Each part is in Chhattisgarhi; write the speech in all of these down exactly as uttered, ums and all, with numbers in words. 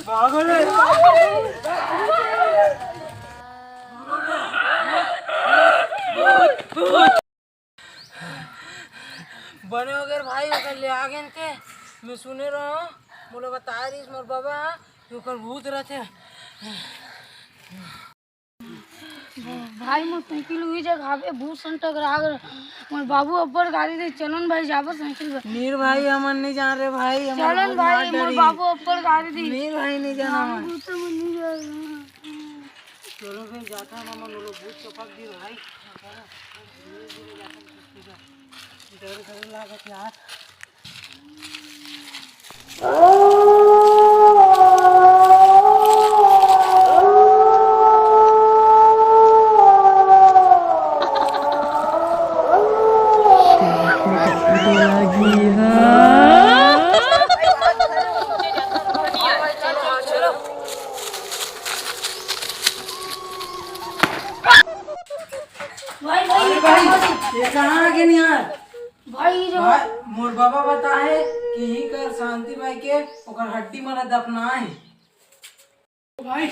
भागो रे। बने हो गए भाई, ओकर ले आ गेन ते। मैं सुने रहो, मोला बता रहीस मोर बाबा, कि ओकर भूत रहते। भाई, मोर साइकिल उही जगह हावे, भूत संग टकरा गे। मोर बाबू अब्बड़ गारी दे, चलन भाई, जाबो साइकिल पर। नीर भाई, हमन नहीं जान रहे भाई, हमन चलन भूत भाई, मार मोर डरी। बाबू अब्बड़ गारी दे। नीर भाई, नहीं जाना हमन। भूत संग नहीं जाना। चलो फिर जाता है, हमन लोग भूत चपक दी भाई। डर, डर लागत यार। भाई, भाई, अरे ये भाई, कहाँ से? ये कहाँ आ गए यार? भाई, जो भाई, मोर बाबा बताए कि ही कर शांति भाई के ओकर हड्डी मन ला दफनाए। भाई,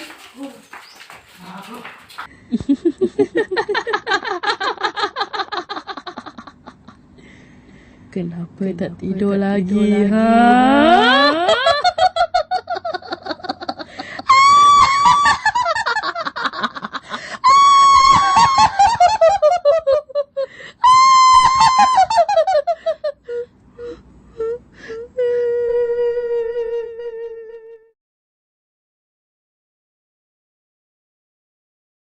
कना पे धरती डोला गिरा।